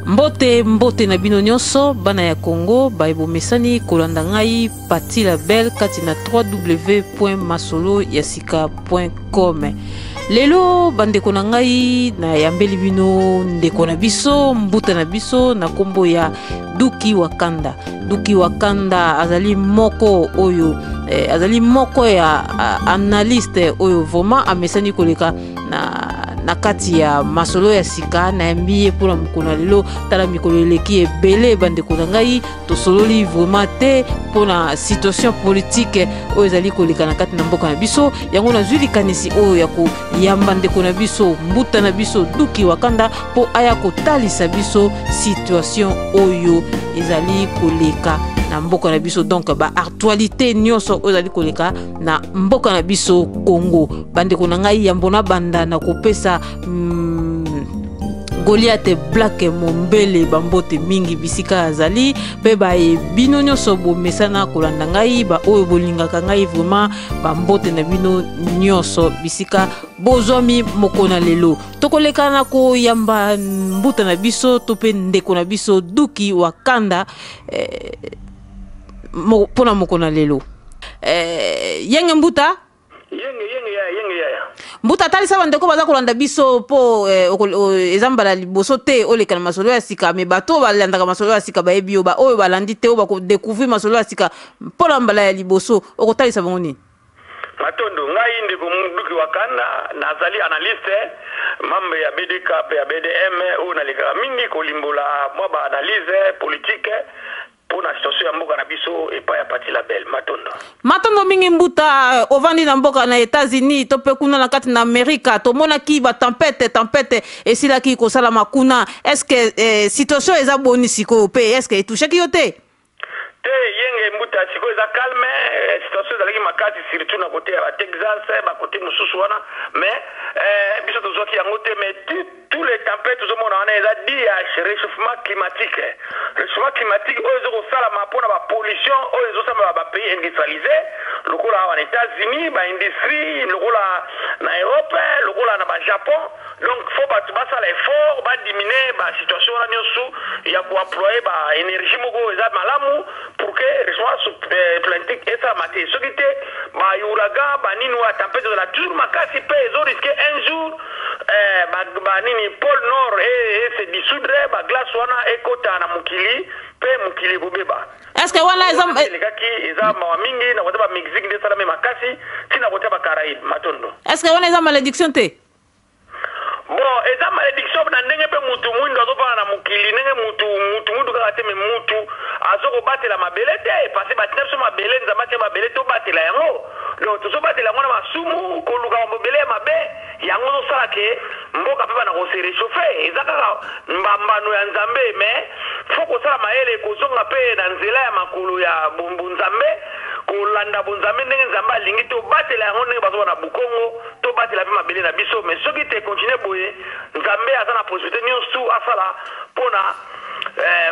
Mbote mbote na bino nyonso bana ya Congo baye bomesani kolanda ngai Patti la Belle kati na www.masoloyasika.com. Lelo bandeko na ngai nayambeli bino ndeko na biso mbuta na biso na nkombo ya Duki Wakanda. Duki Wakanda azali moko oyo eh, azali moko ya analyste oyo vraiment amesani koleka na na kati ya masolo ya sika. Nayambi ye mpona mokolo ya lelo. Tala mikolo eleki ebele bandeko na ngai tosololi vraiment te mpona situation politique oyo ezali koleka na kati na mboka na biso. Yango nazwi likanisi oyo ya koyamba ndeko na biso mbuta na biso Duki Wakanda mpo aya kotalisa biso situation oyo ezali koleka na mboka na biso, donc ba actualité nyonso oyo ezali koleka na mboka na biso Congo. Bandeko na ngai, yambo na banda na kopesa Goliath Black Mombele bambote mingi bisika azali, mpe baye bino nyonso bomesana kolanda ngai, ba oyo bolingaka ngai vraiment, bambote na bino nyonso bisika bozwami. Moko na lelo tokoleka na koyamba mbuta na biso to mpe ndeko na biso Duki Wakanda mpona moko na lelo. Yenge mbuta. Yenge, yenge yaya, yenge yaya. Mbuta, talisa bandeko baza kolanda biso mpo eza mbala liboso te oleka na masolo ya sika, me bato oyo balandaka masolo ya sika bayebi yo. Baoyo balandi te, oyo bakodécouvrir masolo ya sika mpona mbala ya liboso, okotalisa bango nini? Matondo. Ngai ndeko Duki Wakanda, nazali analyste, membre ya BDK mpe ya BDM, oyo nalekaka mingi kolimbola mwa baanalyse politique mpo na situation ya mboka na biso epai ya Pati Label. Matondo. Matondo mingi mbuta. Ovandi na mboka na États-Unis to mpe kuna na kati na Amerika, tomonaki batempête, tempête esilaki kosalama kuna. Est ce que situation eza boni sikoyo, mpe est ce que etouchaki yo te? Te, yenge mbuta, sikoyo eza calme. Situation ezalaki makasi, surtout na côté ya batexas, bacôté mosusu wana, mais biso tozwaki yango te. Mais tous les tempêtes tozomona wana eza dû réchauffement climatique. Réchauffement climatique oyo ezokosalama mpona bapollution oyo ezosalama bapays industrialisé, lokola awa na États-Unis, baindustrie, lokola na Europe, lokola na bajapon. Donc faut bato basala effort, badiminuer basituation wana nyonso ya koemployer baénergie moko oyo eza malamu pour que réchauffement climatique esalama te. Soki te, baouragan, banini oyo, tempête ezala toujours makasi mpe ezorisquer un jour banini, pôle nord ese dissoudre, baglace wana ekota na mokili mpe mokili ekobeba. Est ce que wana eza Elekaki, eza mawa mingi na kota bamexique nde esalami makasi, ntina kotia bacaraïbe. Matondo. Est ce que wana eza malédiction te? Bon, eza malédiction na ndenge mpe mutu mwindo azofanda na mokili, ndenge mutu mwindu kaka te, me mutu azokobatela mabele te, parce batina biso mabele, Nzambe atia mabele, tobatela yango. Donc tozobatela yango na masumu, koluka mabele ya mabe. Yango ozosala ke mboka mpe bana kose réchauffer. Eza kaka mbambano ya Nzambe, mais faut kosala mayele, kozonga mpe na nzela ya makolo ya bonzambe, kolanda bonzambe ndenge Nzambe alingi. Tobatela yango ndenge bazoba na Bukongo, tobatela mpe mabele na biso. Mais soki te continue boye, Nzambe aza na possibilité nyonso asala mpona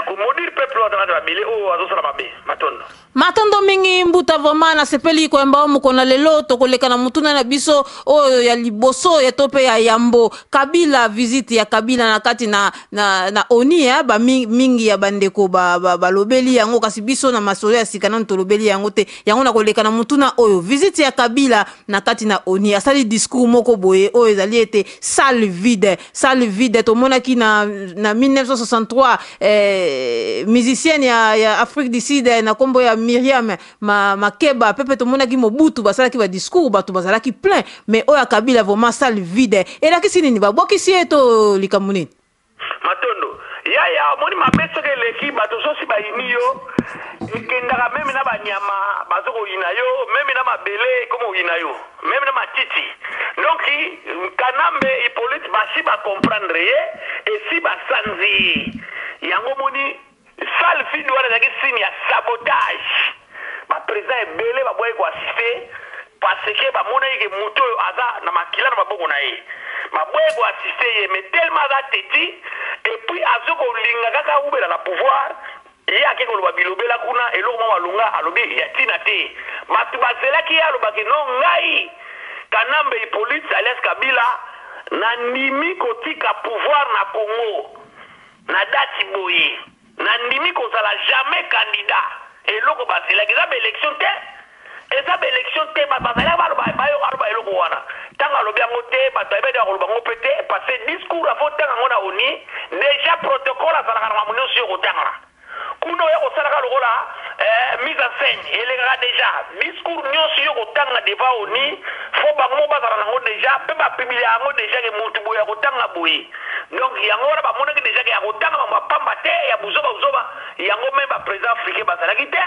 komaudire peuple oyo aza na mabele oyo azosala mabe. Matondo. Matondo mingi mbuta, vraiment nasepeli koyamba yo mokolo na lelo. Tokoleka na mutuna na biso oyo ya liboso ya to mpe ya yambo. Kabila, visite ya Kabila na kati na ONU, ba mingi ya bandeko balobeli ba yango, kasi biso na masolo ya sika nanu tolobeli yango te. Yango na koleka na mutuna oyo, visite ya Kabila na kati na ONU, asali discours moko boye oyo ezali ete salle vide, salle vide. Tomonaki na 1963 musicienne ya Afrique du Sud na nkombo ya Miriam Makeba, mpe tomonaki Mobutu, basalaki badiscours, bato bazalaki plein. Mais oyo ya Kabila, vraiment salle vide, elakisi nini? Babwakisi ye to likambo nini? Matondo yaya. Omoni mabe soki eleki, bato sosi bayini yo, ekendaka même na banyama bazo koyina yo, même na mabele ekoma koyina yo, même na matiti. Donc Kanambe Hippolyte, basi bacomprendre ye, esi basanzi ye. Yango omoni salle vide wana ezalaki signe ya sabotage. Baprésident ebele babwaki koassister parce que bamonaki ke moto oyo aza na makila na maboko na ye. Baboyi koassister ye, mais tellement aza têtu et puis azo kolinga kaka awubela na pouvoir, ye ake koloba bilobela kuna. Eloko mwa malonga alobi ya ntina te. Bato bazelaki ye alobaki: "Non, ngai Kanambe Hippolyte alias Kabila, nandimi kotika pouvoir na Congo." Na date boye, nandimi kozala jamais candidat. Eloko bazelaki eza ba election te, eza ba election te. Bato bazalaki baloba, bayoka aloba eloko wana. Ntango alobi yango te, bato bayebaki akoloba yango mpe te, parce que discours afo tanga yango na ONU déjà, protocole azalaka na makambo nyonso yo kotanga kuna, oya kosalaka lokola mise en scène elekaka déjà. Discours nyonso yo kotanga devant ONU, fo bango mo bazala nango déjà mpe bapublier yango déjà ke mutu boye ya kotanga boye. Donc yango wana bamonaki déjà ke ya kotanga mambo ya pamba te, ya buzoba buzoba. Yango même baprésident africain bazalaki te,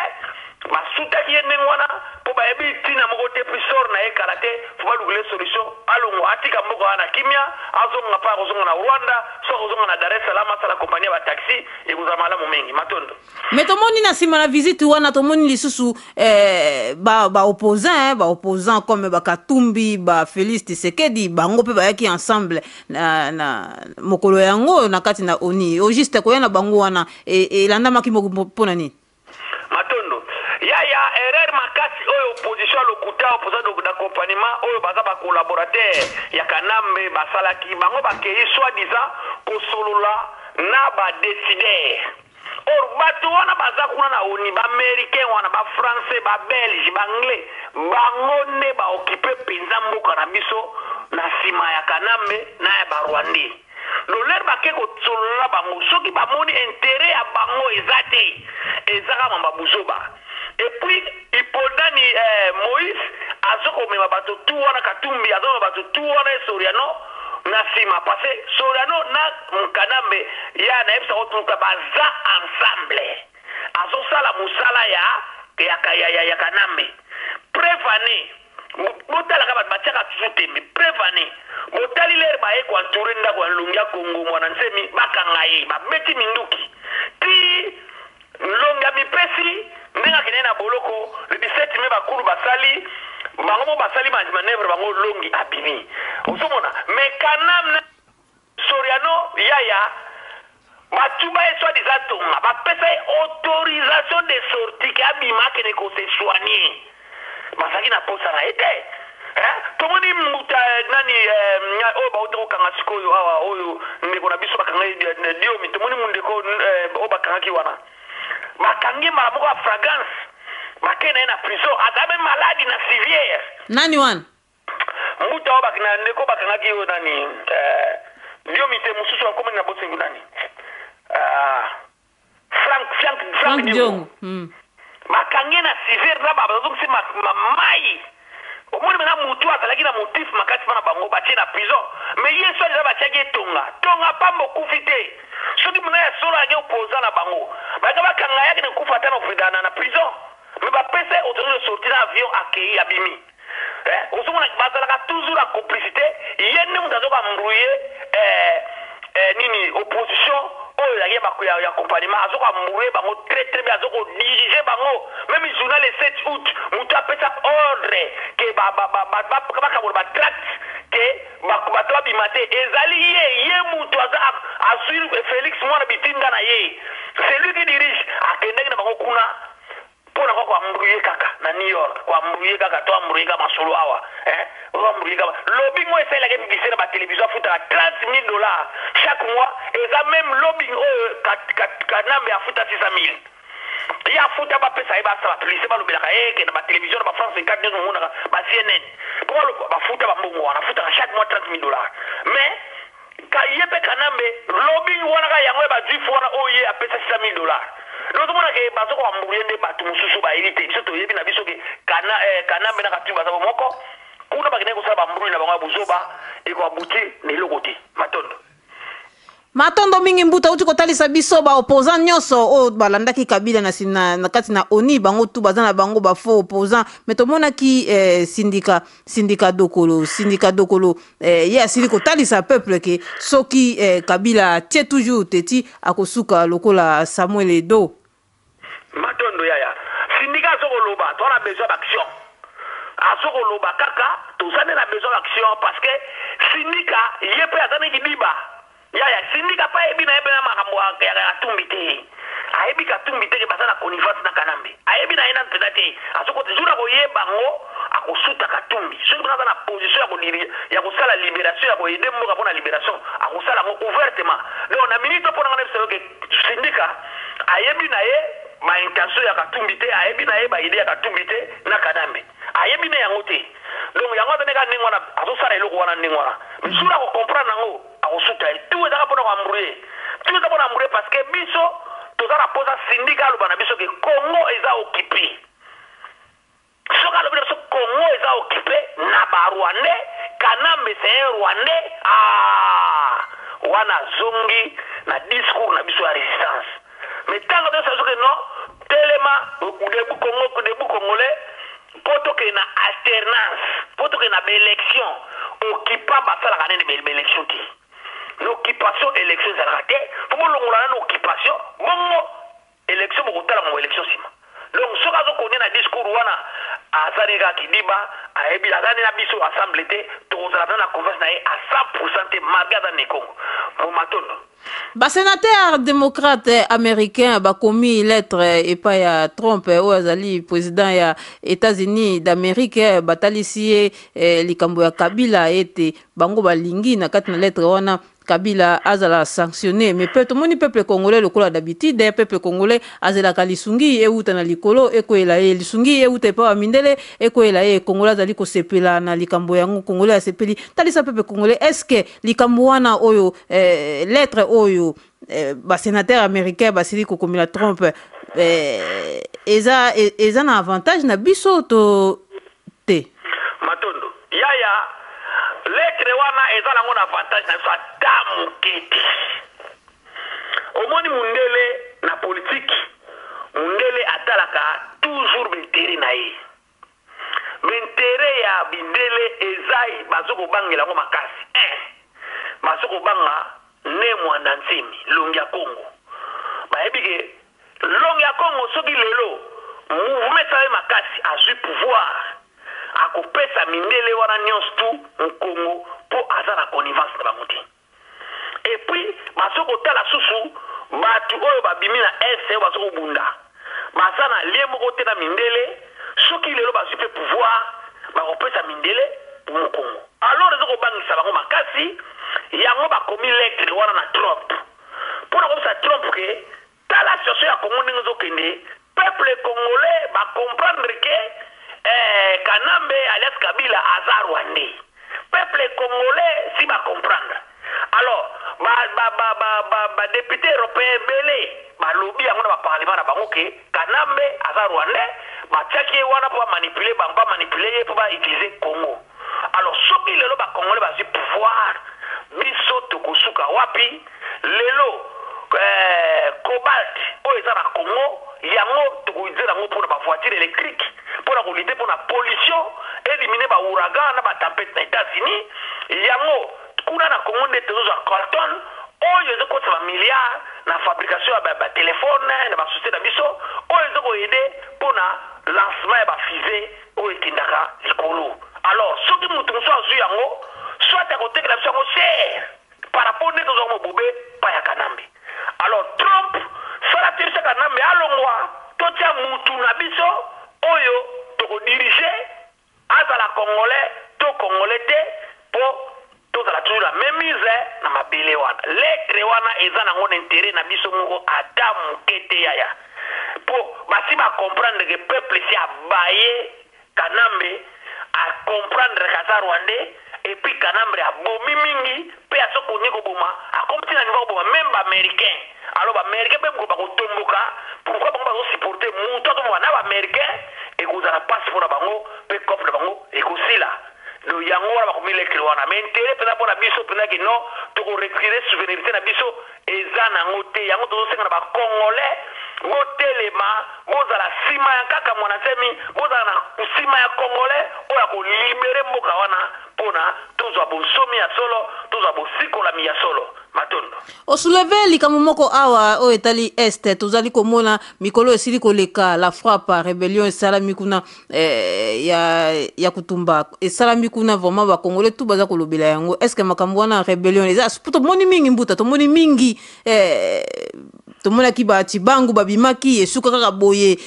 basutaki ye ndenge wana mpo bayebi ntina moko te. Puis sort na ye kala te, fo balukile solution, alongwa, atika mboka wana kimia, azonga mpa akozonga na Rwanda, so akozonga na Dar es Salaam, asala kompagnie ya bataxi, ekozala malamu mingi. Matondo. Me tomoni na nsima na visite wana, tomoni lisusu baopposant, baopposant comme baKatumbi, baFélix Tshisekedi, bango mpe bayaki ensemble na mokolo yango na kati na ONU. Au juste, koya na bango wana elandamaki mpona nini? Matondo yaya. Erreur makasi oyo opposition ya lokuta, opposition d'accompagnement oyo baza bacollaborateur ya Kanambe basalaki, bango bakei soi-disant kosolola na badécideur. Or bato wana baza kuna na ONU, baaméricain wana, bafrançais, babelge, baanglais, bango nde baoccuper mpenza mboka na biso na nsima ya Kanambe na ya barwandais. Lolere bake kosolola bango, soki bamoni intérêt ya bango eza te, eza kaka mamba buzoba. Et puis ipondani Moïse aza komema bato tu wana, Katumbi azomema bato tu wana, ye Soriano na nsima, parce que Soriano na Kanambe ya nayebisaka tuluka baza ensemble, azosala mosala ya Kanambe. Preuve ane, botalaka bato batiaka toujours tembe. Preuve ane, botali lere baye koentourer ndako ya Nlongi ya Kongo Mwana Nsemi, bakanga ye, babeti minduki ti Nlongi amipesi ndenge akendeki na boloko le 17 mai. Bakulu basali bango mo basali manœuvre, bango Longi abimi. Ozomona, mais Kanam Soriano yaya, batuba ye soi-disant tonga, bapesa ye autorisation de sortie ke abima, akende kose soigner. Bazalaki na posa na ye te. Tomoni mbuta nani oyo bauta kokanga sikoyo awa, oyo ndeko na biso bakanga Diomi. Tomoni ndeko oyo bakangaki wana, bakangi mbala moko ya flagrance, bakei na ye na prison, aza même malade na civière. Nani wana? Mbuta oyo na ndeko bakangaki oyo nani, Diomi te, mosusu akomani na bosengu nani, Frank, Frank, Frank Diongo. Bakangi na civière na bazongisi mai. Omoni mena mutu azalaki na motif makasi mpo na bango batie na prison, mais ye so eza batiaki etonga tonga pamba, okufi te. Soki mona ya solo ayaki oposa na bango, bayaka bakanga yaki na kufa ata na prison, mais bapesa ye autorisation de sortie na avion, akei, abimi. Ozomona bazalaka toujours na complicité. Ye nde moto azoka embrouiller nini, opposition oyo ezalaki ya accompagnement, azoka embrouiller bango très très bien, azokodiriger bango. Même journal le 7 août, moto apesa ordre ke bakabola batract ke bato babima te, ezali ye. Ye moto aza azwi Félix mwana bitinda na ye, c'est lui qui dirige. Akendaki na bango kuna mpona kwa koembrouiller kaka na New York, koembrouiller kaka, to embrouiller kaka masolo awa, embrouiller kaka lobbying oyo esalelaki publicité na batélévision, afutaka 30 000 $ chaque mois. Eza même lobbying oyo Kanambe afuta 600 000, ye afuta, bapesa ye, basala publicité, balobelaka ye ke na batélévision, na bafrance 24 nyonso omonaka, ba CNN, mpo bafuta bambongo wana, afutaka chaque mois 30 000 $. Mais ka ye mpe Kanambe, lobbying wana kaka yango ya bajuif wana oyo ye apesa 600 000 $. Donc ozomona ke baza koembrouiller nde bato mosusu bayebi te. Biso toyebi na biso ke Kanambe na Katumbi baza bomoko kuna, bakendaki kosala bambrouille na bango ya buzoba, ekoaboutir na eloko te. Matondo. Matondo mingi, mbuta. Uti kotalisa biso baopposant nyonso oyo balandaki Kabila na kati na ONU, bango tu baza na bango bafaux opposant. Mais tomonaki Sindika, Sindika Dokolo, Sindika Dokolo ye asili kotalisa peuple ke soki Kabila atie toujours teti, akosuka lokola Samuel Edo. Matondo yaya. Sindika azokoloba toza na besoin d'action, azokoloba kaka toza nde na besoin d'action, parce que Sindika ye mpe aza neti biba yaya. Sindika mpe ayebi na ye mpe na makambo ya Katumbi te, ayebi Katumbi te ke baza na connivence na Kanambe, ayebi na ye nanu mpenza te. Azokota jour akoyeba yango, akosuta Katumbi. Soki mpena aza na position ya kosala libération, ya koaider mboka mpo na libération, akosala yango ouvertement. Donc na minute mpo nanga na biso bino ke Sindika ayebi na ye ba intention ya Katumbi te, ayebi na ye ba idee ya Katumbi te na Kanambe. Ayebi na yango te. Donc yango aza ndenge ndenge wana azosala eloko wana ndenge wana. Mais soki ako comprendre yango, akosuta ye. Tout ezaka mpona ko embrouiller. Tout eza mpona embrouiller parce que biso toza na posa Sindika aloba na biso ke Congo eza occupé. Soki alobi na biso Congo eza occupé na ba Rwandais, Kanambe c'est un Rwandais, ah wana azongi na discours na biso ya résistance. Mais ntango biso soki non, telema, debout Congo, debout congolais, mpo tokende na alternance, mpo tokende na baélection. Occupant basalaka nini? Baélection te. Na occupation élection ezalaka te. Mpo bolongola nano occupation, bongo élection bokotala mo élection nsima. Donc soki azokonde na discours wana, azali kaka kidiba, ayebi azali na biso ensemble te. Tokozala mpe na confiance na ye à 100 te, malgré aza na Ekongo mo. Matondo. Basénateur démocrate américain bakomi lettre epai ya Trump, oyo azali président ya États-Unis d'Amérique. Batalisi ye likambo ya Kabila, ete bango balingi na kati na lettre wana Kabila azala sanctionné. Mais pe tomoni peuple congolais, lokola d'habitude, peuple congolais azelaka lisungi euta na likolo ekoyela ye, lisungi euta epai ya mindele ekoyela ye. Congolais azali kosepela na likambo yango, congolais asepeli. Talisa peuple congolais, est ce que likambo wana oyo, lettre oyo basénateur américain basili kokomela Trump, eza na avantage na biso to te? Matondo yaya. Lettre wana eza nango na avantage na biso ata moke te. Omoni, mundele na politike, mundele atalaka toujours baintérêt na ye. Baintérêt ya bindele ezai bazo kobangela yango makasi. Bazo kobanga Ne Mwanda Nsemi, longi ya Kongo. Bayebi ke longi ya Kongo, soki lelo mouvement esali makasi, azwi pouvoir, akopesa mindele wana nyonso tu mokongo, mpo aza na connivence na bango te. Et puis bazo kotala susu bato oyo babimi na Est, oyo bazo kobunda, baza na lien moko te na mindele. Soki lelo bazwi mpe pouvoir, bakopesa mindele mokongo. Alors eza kobangisa bango makasi. Yango bakomi lettre wana na Trump mpo na kobisa Trump ke tala situation ya Congo ndenge ezokende, peuple congolais bacomprendre ke Kanambe alias Kabila aza rwandais. Peuple congolais si bacomprendre. Alors badéputé européen ebele balobi yango na baparlement na bango ke Kanambe aza rwandais, batiaki ye wana mpo bamanipuler bango, bamanipuler ye mpo bautiliser Congo. Alors soki lelo bacongolais bazwi pouvoir, biso tokosuka wapi? Lelo cobalt oyo eza na Congo, yango tokoutiliser yango mpona bavoiture électrique, mpona kolutter mpona pollution, éliminer baouragan na batempête na États-Unis. Yango kuna na Congo nde tozozwa coltan oyo ezokotisa bamilliard na fabrication ya batelefone na basociété na biso, oyo ezokoaider mpona lancement ya bafusée oyo ekendaka likolo. Alors soki motu mosusu azwi yango, soit akotekela biso yango cher par rapport nde tozwaka mobobe pa ya Kanambe. Alors Trump, sala te biso Kanambe alongwa, totia mutu na biso oyo tokodiriger, azala congolais to congolais te, mpo tozala toujours la même mise na mabele wana. Lettre wana eza nango na intérêt na biso moko ata moke te yaya, mpo basi bacomprendre ke peuple si abaye Kanambe, acomprendre ke aza rwandais. Et puis Kanambe abomi mingi mpe azokonie koboma, akomi ntina niveau koboma même baaméricain. Alors baaméricain mpe bakotomboka. Pourquoi bango bazosupporter moto azoboma na baaméricain? Ekozala mpasi mpona bango mpe cope na bango ekosila. Donc yango wana bakomi lettre wana. Mais intérêt mpenza mpona biso mpenza ke non, tokoretirer souveraineté na biso, eza nango te. Yango tozosenga na bacongolais, botelema, bozala nsima ya kaka Mwana Nsemi, bozala na nsima ya congolais oyo akolibérer mboka wana, mpona tozwa bonsomi ya solo, tozwa bosikolami ya solo. Matondo. Osoulever likambo moko awa oyo etali Est. Tozali komona mikolo esili koleka, la frappe, rébellion esalami kuna, ya kutumba esalami kuna. Vraiment bacongolais tu baza kolobela yango. Est ce que makambo wana, rébellion eza po tomoni mingi, mbuta, tomoni mingi, tomonaki bacibangu babimaki, esuka kaka boye,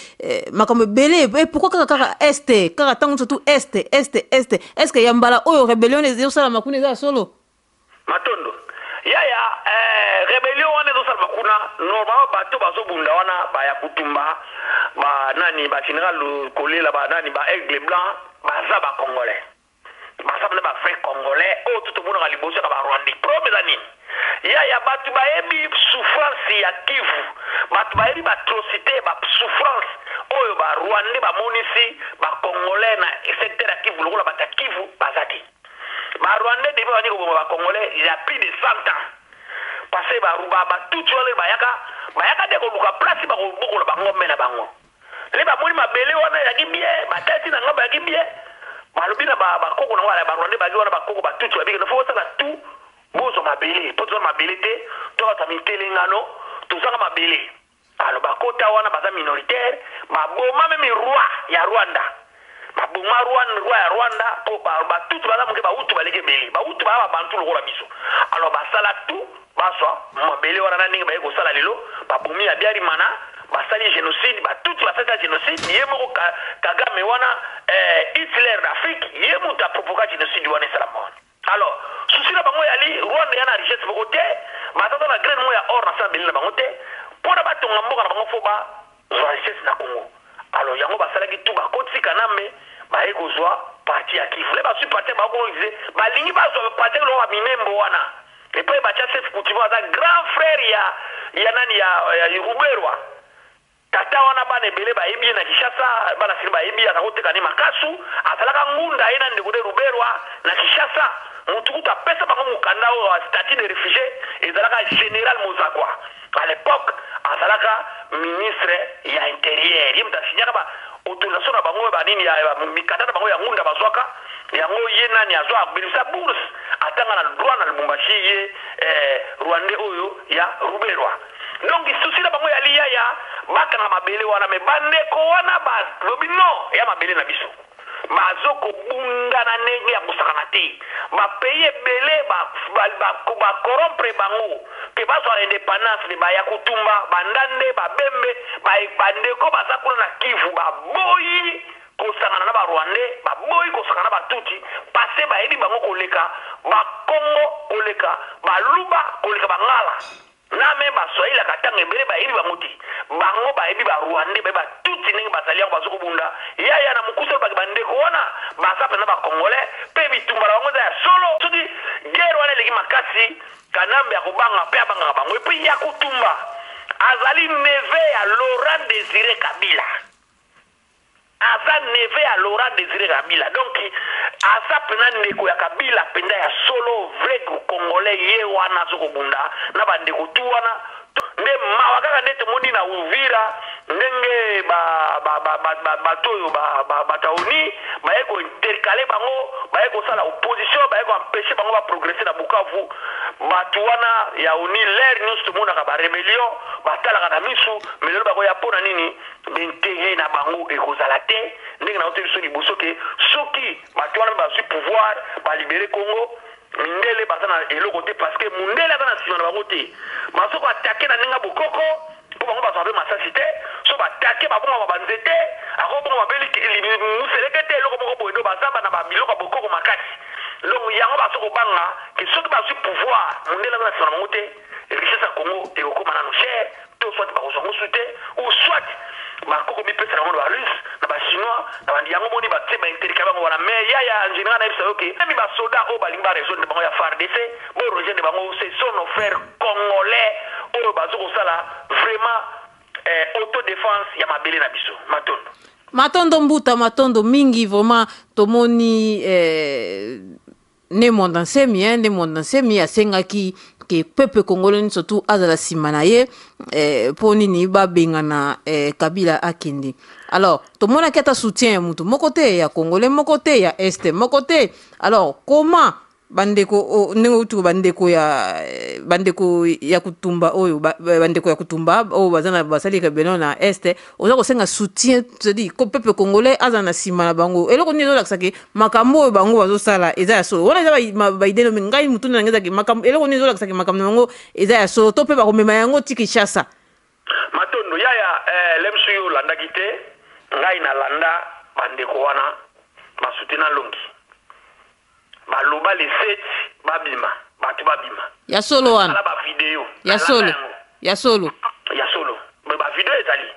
makambo ebele. Pourquoi kaka Est, kaka ntango surtout Est, Est, Est? Est ce que ya mbala oyo rébellion ezosalama kuna eza ya solo? Matondo. Yaya, rebellion wana ezosalama kuna. Normalement bato bazobunda wana, baya kutumba, banani, bagénéral Kolela, banani, baaigle blanc, baza bacongolais, baza mpena bavrai congolais. Oyo to tomonaka liboso yaka barwandais. Problème eza nini, yaya? Bato bayebi souffrance ya Kivu, bato bayebi baatrocité, basouffrance oyo barwandais bamonisi bacongolais na secteur ya Kivu. Lokola bato ya Kivu baza te, barwandais depuis bandi koboma bacongolais il y a plus de 100 ans, parce que batuti wana bayaka nde koluka place bakobokola bangombe na bango. Le bamoni mabele wana ezalaki bien, batati na ngambo bayaki bien, balobi na bakoko nango barwandais baki wana, bakoko batuti babiki: "Faut bosala tout bozwa mabele, mpo tozwa mabele te, tokata mitelengano, tozwaka mabele." Alors bakota wana, baza minoritaire, baboma même roi ya Rwanda, baboma roi ya Rwanda, mpo batutu baza moke, bautu baleki ebele, bautu baya babantu lokola biso. Alors basala tout bazwa mabele wana. Na ndenge baye kosala lelo, babomi Habyarimana, basali génocide, batuti basalisa génocide. Ye moko Kagame wana, Hitler d'Afrique, ye moto aprovoka génocide wana esalama wana. Alors souci na bango yali Rwanda ya na richesse moko te, baza na graine moko ya or na sa mabele na bango te. Mpona batonga mboka na bango, faut bazwa richesse na Congo. Alors yango basalaki tu, bakotisi Kanambe, baye kozwa partie ya Kivu. Le bazwi partie, bakoze balingi bazwa partie loko baMinembwe wana. Epai batya chef coutumier, aza grand frère ya nani, ya Ruberwa. Tata wana, bana ebele bayebi ye na Kinshasa, bana sili bayebi ye, aza koteka ne makasu, azalaka ngunda ye na ndeko de Ruberwa na Kinshasa. Motu kutu apesa bango mokanda oyo statut de réfugié ezalaka général Mozakwa, à l'époque azalaka ministre ya intérieur. Ye moto asinyaka ba autorisation na bango, banini ya mikanda na bango ya ngunda bazwaka yango. Ye nani azwa abimisa bourse, atanga na droit na Lubumbashi, ye rwandais oyo ya Ruberwa. Donc souci na bango ya liyaya bakanga mabele wana. Mais bandeko wana balobi non, ya mabele na biso, bazokobunda na ndenge ya kosakana te. Bapays ebele bacorrompre bango ke bazwa indépendance ne baya kotumba bandande babembe. Bandeko baza kuna na Kivu baboyi kosangana na barwandais, baboyi kosangana na batuti, parce bayebi bango koleka bakongo, koleka baluba, koleka bangala na me baswahilaka ntango ebele bayebi bango te. Bango bayebi barwandais, bayebi batuti ndenge bazali. Yango bazokobunda, yaya. Na mokusa olobaki, bandeko wana baza mpenza bacongolais, mpe bitumba na bango eza ya solo. Soki guerre wana eleki makasi, Kanambe akobanga mpe abangaka bango. Et puis ya kotumba azali neveu ya Laurent Désiré Kabila, aza neveu ya Laurent Désiré Kabila, donc aza mpenza ndeko ya Kabila mpenza ya solo, vrai congolais. Ye wana azokobunda na bandeko tu wana. Nde mawa kaka nde tomoni na Uvira ndenge bato oyo bato aoni baye kointercaler bango, baye kosala opposition, baye koempêcher bango baprogresser na Bukavu. Bato wana ya oni, lere nyonso tomonaka barébellion, batalaka na misu. Mais lelo bakoya mpo na nini? Intérêt na bango ekozala te. Ndenge na ote biso liboso ke soki bato wana bazwi pouvoir, balibérer Congo, mindele baza na eloko te, parce que mundele aza na nsima na bango te. Bazo koattaquer na ndenge ya bokoko, mpo bango bazwa mpe masasi te. So baattaquer, babongama banzete, akobongama mpe museleke te, eloko moko boye. Ndo baza bana babiloko ya bokoko makasi. Donc yango bazo kobanga ke soki bazwi pouvoir, mundele aza na nsima na bango te, richesse ya Congo ekokóma nano cher, to soit bakozwa ngo su te, ou soit bakoko mipesa bango na barusse, na bachinois, na bandi. Yango moni batie bainterika bango wana. Mais yaya, en général nayebisa yo ke même basoda oyo balingi barejoindre bango ya FARDC, borejoindre bango, ce sont nos frères congolais oyo bazo kosala vraiment autodéfense ya mabele na biso. Matondo. Matondo mbuta, matondo mingi vraiment. Tomoni Ne Mwanda Nsemi, Ne Mwanda Nsemi asengaki ke peuple congolais nyonso tu azala nsima na ye mpo nini babengana Kabila akende. Alors tomonaki ata soutien ya mutu moko te, ya congolais moko te, ya Est moko te. Alors comment bandeko, ndenge utu bandeko ya kutumba oyo, bandeko ya kutumba oyo baza na basali rébellion na Est, oza kosenga soutien, c'est-à-dire ko peuple congolais aza na nsima na bango, eloko nini ezolakisaki makambo oyo bango bazosala eza ya solo? Wana eza baidée no ngai mutu na ngai ezaki makambo. Eloko nini ezolakisaki makambo na bango eza ya solo, to mpe bakomema yango ti Kinshasa? Matondo yaya. Lemsu oyo olandaki te, ngai nalanda bandeko wana basoutenir Longi, baloba le 7 babima. Bato babima. Ya solo wana. Ala ba video. Ya solo. Ya solo. Ya solo. Mais ba video ezali.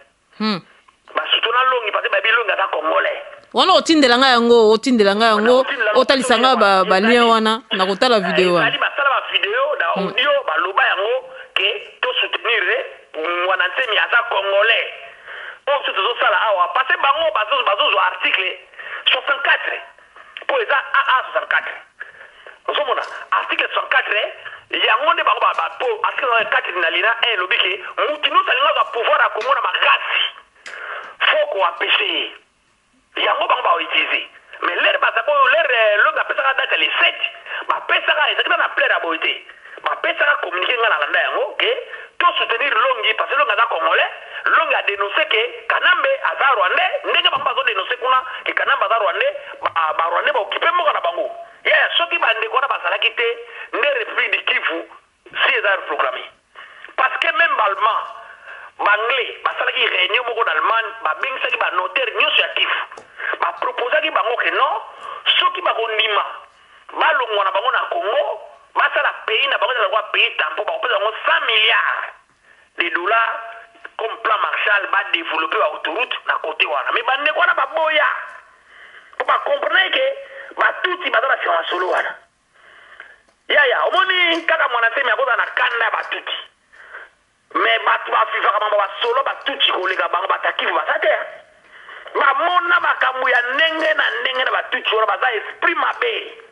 Basutuna Longi parce que bayebi Longi aza congolais. Wana otindela ngai yango, otindela ngai yango, otalisa ngai ba, ba lien wana, na kotala video wana. Ezali basala ba video na audio baloba yango ke to soutenir Mwana Nsemi aza congolais. Oyo biso tozosala awa parce que bango bazozwa article 64 po eza AA 64. Ozomona article 64 yango nde bango ba po article 64 na lina 1 elobi ke mutu nyonso alingi azwa pouvoir ya Congo na makasi faut ko empêcher ye. Yango bango ba utiliser. Mais l'heure baza ko l'heure Longi apesaka date ya le 7 bapesaka ezalaki na plaire ya boye te. Bapesaka communiqué nga nalanda yango ke to soutenir Longi parce que Longi aza congolais. Longi a dénoncer ke Kanambe aza rwandais ndenge bango bazo dénoncer kuna ke Kanambe aza rwandais ba, ba rwandais ba occuper mboka na bango. Yaya soki ba ndeko wana bazalaki te nde République du Kivu si eza proclamé. Parce que même ba allemand, ba anglais basalaki réunion moko na Allemagne, babengisaki ba notaire nyonso ya Kivu. Ba proposaki bango ke non, soki bakondima balongwa na bango na Congo, basala pays na bango ezala lokola pays tampon, bakopesa bango 100 milliards de dollars comme plan Marshall, ba développer ba autoroute na côté wana. Mais bandeko wana baboya po ba comprendre ke batutsi baza na sima masolo wana. Yaya omoni kaka Mwana Nsemi akozala na kanda ya batutsi mais batu ba vivaka mambo ba solo batutsi koleka bango bato ya Kivu baza te. Bamona makambo ya ndenge na ndenge na batutsi wana baza esprit mabe.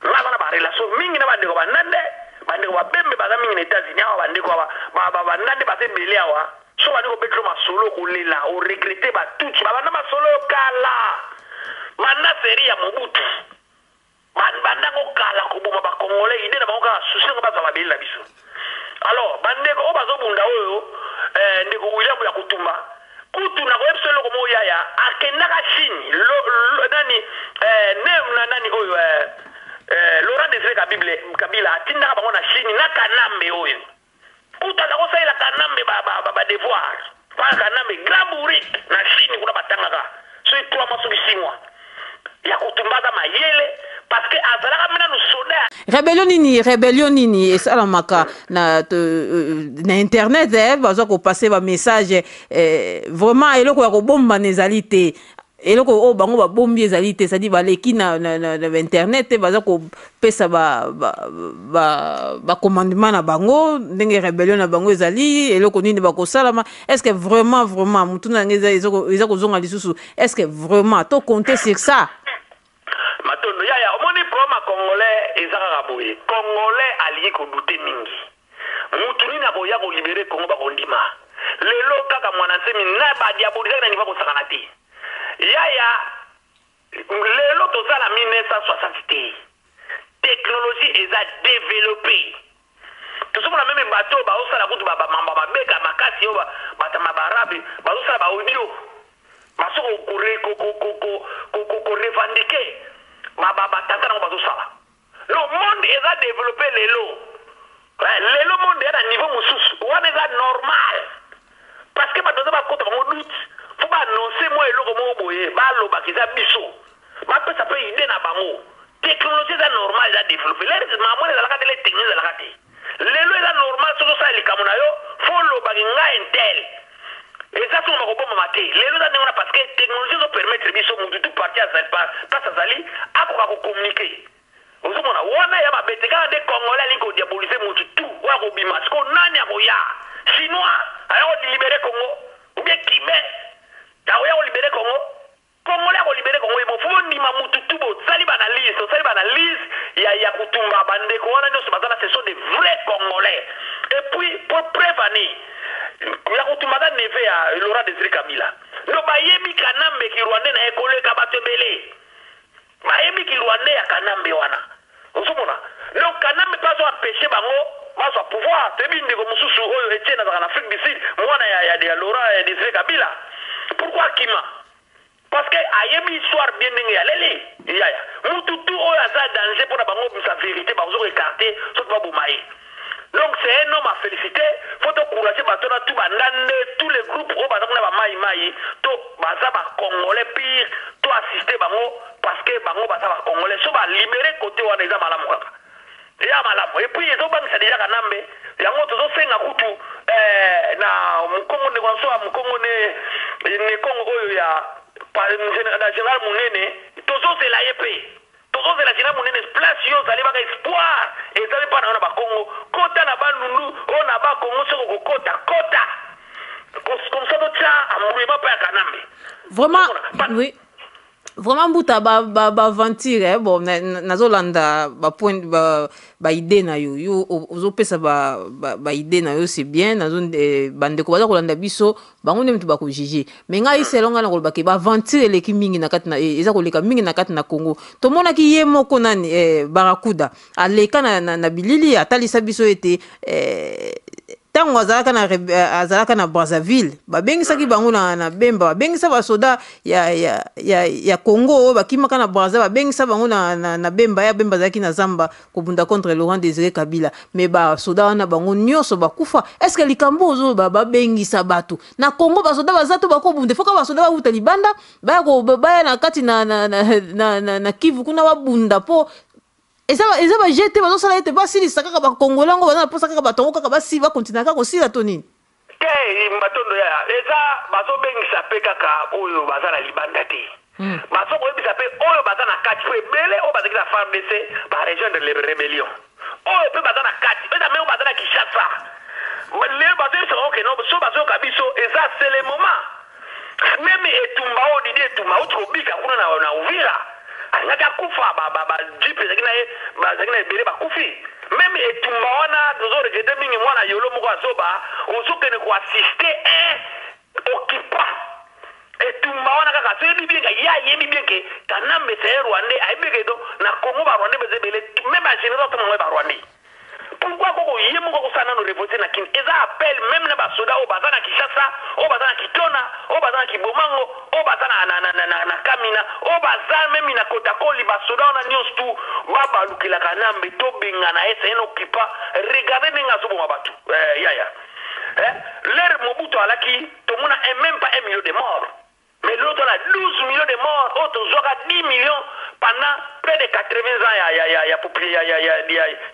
Nga aza na ba relation mingi na bandeko ba Nande, bandeko ba Bembe baza mingi na Etats-Unis awa, bandeko ba Nande baza ebele awa. So bandi kobetela masolo kolela, o regretter batutsi babanda masolo kala. Banda serie ya Mobutu. Banda ngo kala koboma ba congolais idee na bango kaka souci ngo bazwa mabele na biso. Alors bandeko oyo bazobunda oyo ndeko William ya kutumba kutu na koyebisa eloko moko yaya akendaka Chine lo, lo, nani ne, na, nani oyo Laurent Désiré Kabila, Kabila atindaka bango na Chine na Kanambe oyo kutu aza kosalela Kanambe ba devoir ba Kanambe grand bourrique na Chine kuna batangaka soki 3 mois soki 6 mois ya kutumba aza mayele parce que azalaka mena no soda. Rébellion nini, rébellion nini esalamaka na internet baza kopasser ba message vraiment eloko ya kobomba na ezali te, eloko oyo bango babombi ezali te, c'est-à-dire baleki na internet te, baza kopesa ba commandement na bango ndenge rébellion na bango ezali, eloko nini bakosalama. Est-ce que vraiment, vraiment mutu na yango eza kozonga lisusu? Est-ce que vraiment to compter sur ça? Matondo yaya, omoni problème ya congolais eza kaka boye. Congolais alingi kodouter mingi. Mutu nini akoya kolibérer Congo bakondima? Lelo kaka Mwana Nsemi na badiabolisaki na niveau kosakana te. Yaya, lelo toza na 1960 te. Technologie eza développée. Tozomona même bato oyo bazosala kutu bamamba mabeka makasi oyo batama baarabe bazosala ba audio. Baso ko revendiquer batata nango bazosala. Le monde eza développé lelo. Lelo monde eza na niveau mosusu. Wana eza normal. Parce que bato baza bakota bango doute. Faut ba annoncer moi eloko moko boye, balobaka eza biso. Bapesa pe idée na bango. Technologie eza normal, eza développé. Lelo mamona ezalaka te, le technologie ezalaka te. Lelo eza normal soki osala likambo na yo, faut olobaki ngai intel. Eza songo bakobomama te. Lelo eza ndenge wana parce que technologie ezo permettre biso mutu tu parti azali place azali akoka kocommuniquer. Ozomona wana ya mabe te, kaka nde congolais alingi kodiaboliser mutu tu oyo akobima. Sikoyo nani akoya? Chinois aya kolibérer Congo ou bien cubain akoya kolibérer Congo? Congolais akolibérer Congo ye mo. Faut bondima mutu tu bosali baanalyse, osali baanalyse ya kutumba bandeko wana nyonso baza na, ce sont des vrais congolais. Et puis pour preuve ani ya kutumba aza neveu ya Laurent Désiré Kabila. Donc bayebi Kanambe ki rwandais na ye koleka bato ebele. Bayebi ki rwandais ya Kanambe wana. Ozomona? Donc Kanambe mpe azo empêcher bango bazwa pouvoir. Toyebi ndeko mosusu oyo Etienne azalaka na Afrique du Sud, mwana ya Laurent Désiré Kabila. Pourquoi akima? Parce que ayebi histoire bien ndenge ya leli. Yaya, mutu tu oyo aza danger mpona bango bimisa vérité, bazo koécarter soki baboma ye. Donc c'est un homme à féliciter. Faut encourager bato na tout bandande, tous les groupes oyo baza kuna ba mai mai to baza ba congolais pire, to assister bango parce que bango baza ba congolais. So ba libérer côté wana eza malamu kaka. Ya malamu. Et puis ezobangisa deja Kanambe. Yango tozosenga kutu eh, na Mukongo, ndeko na biso ya Mukongo ne ne Kongo oyo ya na général Munene, tozozela ye mpe tozozela général Munene. Place yo ozali baka espoir ezali mpa na yo na Bakongo, kota na Bandundu oyo na Bakongo, soki okokota kota comme ça totya embrouillement mpa ya Kanambe. Vraiment, oui. Vraiment, mbuta, ba aventure eh, bon, nazolanda ba point, ba idée na yo. Yo ozopesa ba idée na yo, c'est bien. Nazo bandeko baza kolanda biso, bango nde mutu bakojuge. Mais ngai, selon ngai, nakoloba ke ba aventure eleki mingi na kati na eza koleka mingi na kati na Congo. Tomonaki ye moko nani, Barakuda aleka na bilili, atalisa biso ete ntango azalaka na Brazzaville, babengisaki bango na Bemba, babengisa basoda ya Congo oyo bakimaka na Brazza, babengisa bango na Bemba. Ya Bemba azalaki na zamba kobunda contre Laurent Désiré Kabila, mais basoda wana bango nyonso bakufa. Est ce que likambo ozo babengisa bato na Congo, basoda baza to bakobunda, foka basoda bauta libanda baya na kati na Kivu kuna babunda, mpo eza baje te bazosala ete basilisa kaka bakongole yango, baza na mposa kaka bato yango kaka basi bakontinua kaka kosila to nini? Te, matondo ya eza bazobengisa mpe kaka oyo baza na libanda te. Bazo koyebisa mpe oyo baza na kati, mpo ebele oyo bazalaki na FARDC barejoindre le rébellion. Oyo mpe baza na kati, eza me oyo baza na Kinshasa lelo, bazoyebisa bango ke no, so bazoyoka biso, eza c'est le moment. Même etumba oyo Didi Etumba auti kobika kuna na Uvira, alingaki akufa, bajeep ezalaki na ye, bazalaki na ebele, bakufi. Même etumba wana tozoregretter mingi. Mwana yolo moko azoba, ozokende koassister un occupant. Etumba wana kaka soyebi bien ke ye ayebi bien ke Kanambe c'est un Rwandais, ayebi ke do na Congo Barwandais baza ebele, même bagénéraux atomango ye Barwandais. Pourquoi koko ye moko akosala nano révolte na Kini? Eza appel même na basoda oyo baza na Kinshasa, oyo baza na Kitona, oyo baza na Kibomango, oyo baza na Kamina, oyo baza même na Kotakoli. Basoda wana nyonso tu babalukelaka Nambe, tobengana ye, c'est un occupant. Regardez ndenge azoboma bato, yaya. L'heure Mobutu alaki, tomona même pas 1 million de morts, mais lelo tona 12 millions de morts. Oyo tozwaka 10 millions pendant près de 80 ans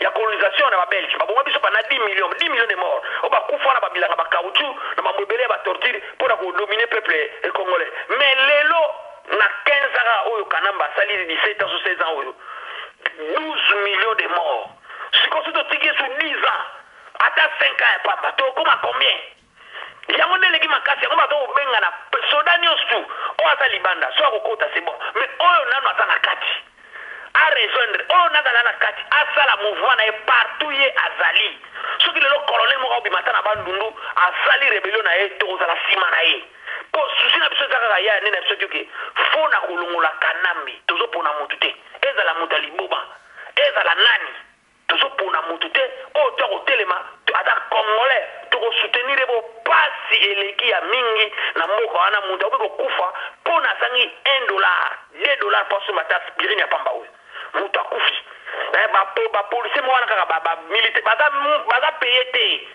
ya colonisation na Babelge, baboma biso pendant 10 millions, 10 millions de morts oyo bakufa wana, babilanga bacaoutchouc na mambo ebele ya batorture mpona kodominer peuple congolais. Mais lelo na 15 ans oyo Kanamba asali, 17 ans ou 16 ans oyo, 12 millions de morts. Sikoyo soki totiki ye su 10 ans, ata 5 ans ya pamba, tokóma combien? Yango nde eleki makasi. Yango bato kobengana soda nyonso tu oyo aza libanda. So akokota, c'est bon, mais oyo nano aza na kati arejoindre, oyo nazala na kati asala mouvement na ye partout ye azali. Soki lelo colonel moko akobima ata na Bandundu, asali rébellion na ye, tokozala nsima na ye, mpo souci na biso eza kaka ya nde na biso tioke fo na kolongola Kanambe. Tozopona motu te, ezala moto ya liboba, ezala nani, tozopona motu te. Oyo to akotelema aza Congolais, tokosoutenir ye. Bo pasi eleki ya mingi na mboka wana, moto akoki kokufa mpo na azangi 1 dollar, 2 dollar mpo asomba ata aspirine ya pamba. Oyo moto akufi, bapolicier moko wana kaka, bamilitaire baza paye te,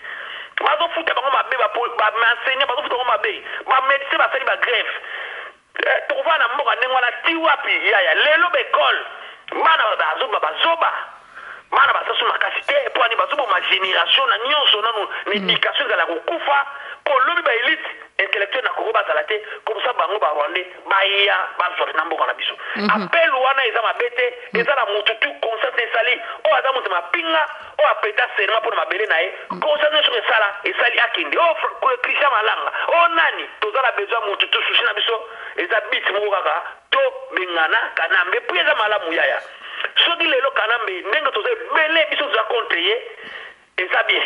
bazofuta bango mabe, baenseignant bazofuta bango mabe, bamédecin basali bagrève. Tokovanda na mboka ndenge wana ti wapi, yaya? Lelo baekole bana bazoba, bazoba, bana baza so makasi te. Mpo ani bazoboma génération na nyonso nanu na éducation ezala kokufa, mpo lobi baélite intellectuel na Kongo bazala te. Comme ça bango Barwandais baya bazwa na mboka na biso. Appel wana eza mabe te, eza na mutu tu conscience esali. Oyo aza moto mapinga, oyo aprêter serment mpona mabele na ye, conscience nyonso esala esali, akende. Oyo Christian Malanga, oyo nani, toza na besoin mutu tu. Souci na biso eza but moko kaka, tobengana Kanambe. Puis eza malamu, yaya, soki lelo Kanambe, ndenge toza ebele, biso toza contre ye, eza bien.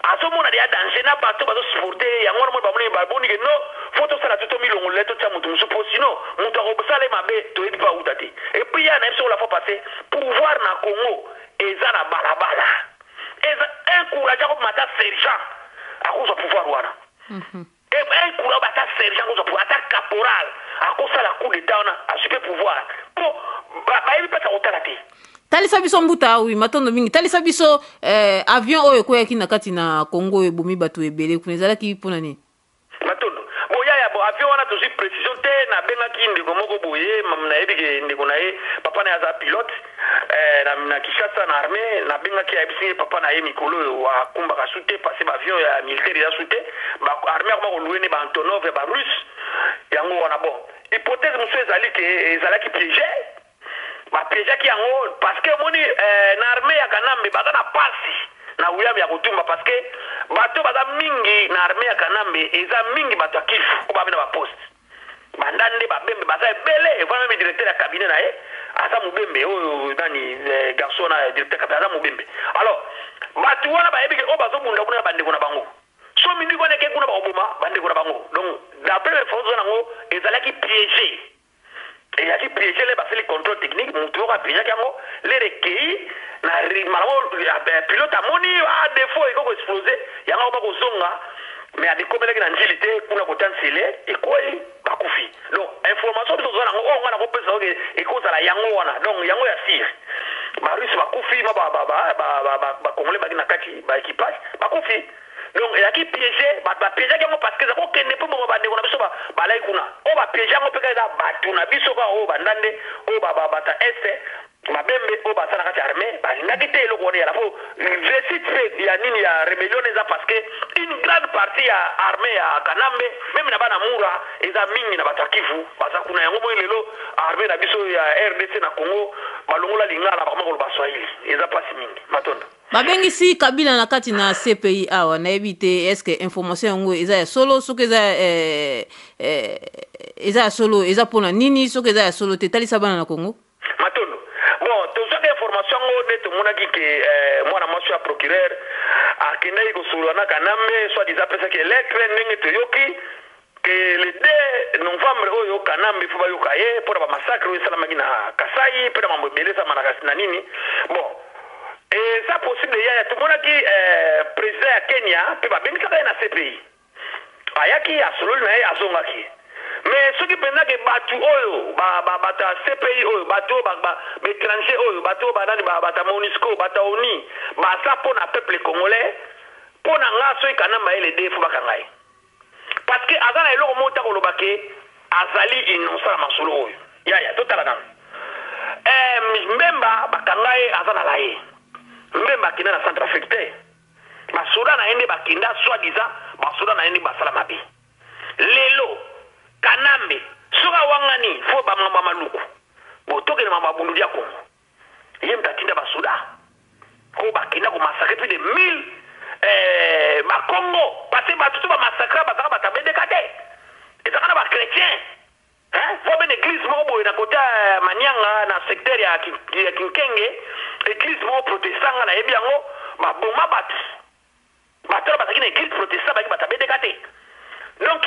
Azomona deya danger na bato bazosupporter ye. Yango wana moni bamoni baboni ke no, fo tosala to tomilongolela, totia moto mosusu, mpo sinon moto akosala ye mabe, toyebi mpe auta te. Et puis ya na ye biso, la fois passé, pouvoir na Congo eza na balabala, eza un courage akobima, ata sergent akozwa pouvoir wana. Un courage, ata sergent akozwa pouvoir, ata caporal akosala coup d'état wana, azwi mpe pouvoir, mpo bayebi mpasi akotala te. Talisa biso, mbuta. Wi, matondo mingi. Talisa biso avion oyo ekweyaki na kati na Congo, oyo ebomi bato ebele kuna, ezalaki mpona nini? Matondo. Bon yaya, bon, avion wana tozwi précision te. nabengaki ndeko moko boye, nayebi ke ndeko na ye, papa na ye aza pilote eh, na, na Kinshasa na armée. Nabengaki, ayebisi ye papa na ye mikolo oyo akumbaka su te, parce baavion ya militaire eza su te, ba armée akoma kolouer ne baantonov ya barusse. Yango wana, bon, hypothèse mosusu ezali ke ezalaki piégé, bapiégeaki yango, parce que omoni eh, na armée ya Kanambe baza na pasi na William ya kotumba, parce que bato baza mingi na armée ya Kanambe, eza mingi bato ya Kivu oyo babe na baposte, banda nde babembe baza ebele. Evana même directeur ya cabinet na ye aza mobembe, oyo nani, eh, garçon na directeur cabinet aza mobembe. Alors bato wana bayebi ke oyo bazobunda kuna na bandeko na bango, so minduki wana eke kuna, bakoboma bandeko na bango. Donc d'après l'information nango, ezalaki piégé, ezalaki piégé. Le basali contrôle technique, motu moko apiégeaki yango, lere ekei na malamu, pilote amoni a défaut, ekoki koexplose yango, akoma kozonga, mais abikomelaki na Ndjili te, kuna kota Nsele, ekwei, bakufi. Donc information biso toza nango, oyo nga nakopesa oke, ekozala yango wana. Donc yango ya sûr, barusse bakufi, ma bacongolais baki na kati, baéquipage bakufi. Donc ezalaki piégé, bato bapiégeaki yango parce que eza kokende mpo bongo bandeko na biso balai kuna. Oyo bapiége yango mpe kaka eza bato na biso kaka, oyo bandande, oyo bata este, babembe oyo baza na kati ya armée, balingaki te eloko wana eyala. Po réussite mpe ya nini ya rébellion eza parce que une grande partie ya armée ya Kanambe, même na bana Mura, eza mingi na bato ya Kivu baza kuna. Yango moi lelo armée na biso ya RDC na Congo balongola lingala, bakoma koloba swahili, eza mpasi mingi. Matondo. Babengisi Kabila na kati na CPI awa, nayebi te est ce que information yango eza ya solo. Soki eza eza ya solo, eza mpona nini? Soki eza ya solo te, talisa bana na Congo. Matondo. Bon, tozwaki information yango nde tomonaki ke mwana mwasi ya procureur akendaki kosolola na Kanambe, soit disant apesaki lettre. Ndenge toyoki ke le 2 novembre oyo, Kanambe fo bayoka ye mpona bamassacre oyo esalamaki na Kasai mpe na mambo ebele esalama na nini. Bon, eza possible yaya. Tomonaki président ya Kenya mpe babengisaka ye na CPI, ayaki, asololi na ye, azongaki. Mais soki mpenza ke bato oyo, bato ya CPI oyo, bato oyo baétranger oyo, bato oyo banani, bato ya MONUSCO, bato ya ONU, baza mpo na peuple congolais, mpo na nga soki Kanambe aye le deux, fo bakanga ye, parce que aza na eloko moko ta koloba ke azali innocent na masolo oyo. Yaya, totala nanu Mbemba, bakanga ye, aza na la ye. Mbemba akenda na Centrafrique te, basoda na ye nde bakenda, soit disant basoda na ye nde basala mabe. Lelo Kanambe soki awangani fo bamambo ya Maluku, bo tokende mambo ya Bundu dia Kongo, ye moto atinda basoda oyo bakenda komassacrer plus de 1000 bakongo, parce que bato to bamassacre bazalaka bato abendeka te, ezalaka na bachrétien. Fo bene église moko boye na kota ya Manianga, na secteur ya Kinkenge, église moko protestant, nga nayebi yango, baboma bato. Bato wana bazalaki na église protestant, bayaki bato abendeka te. Donc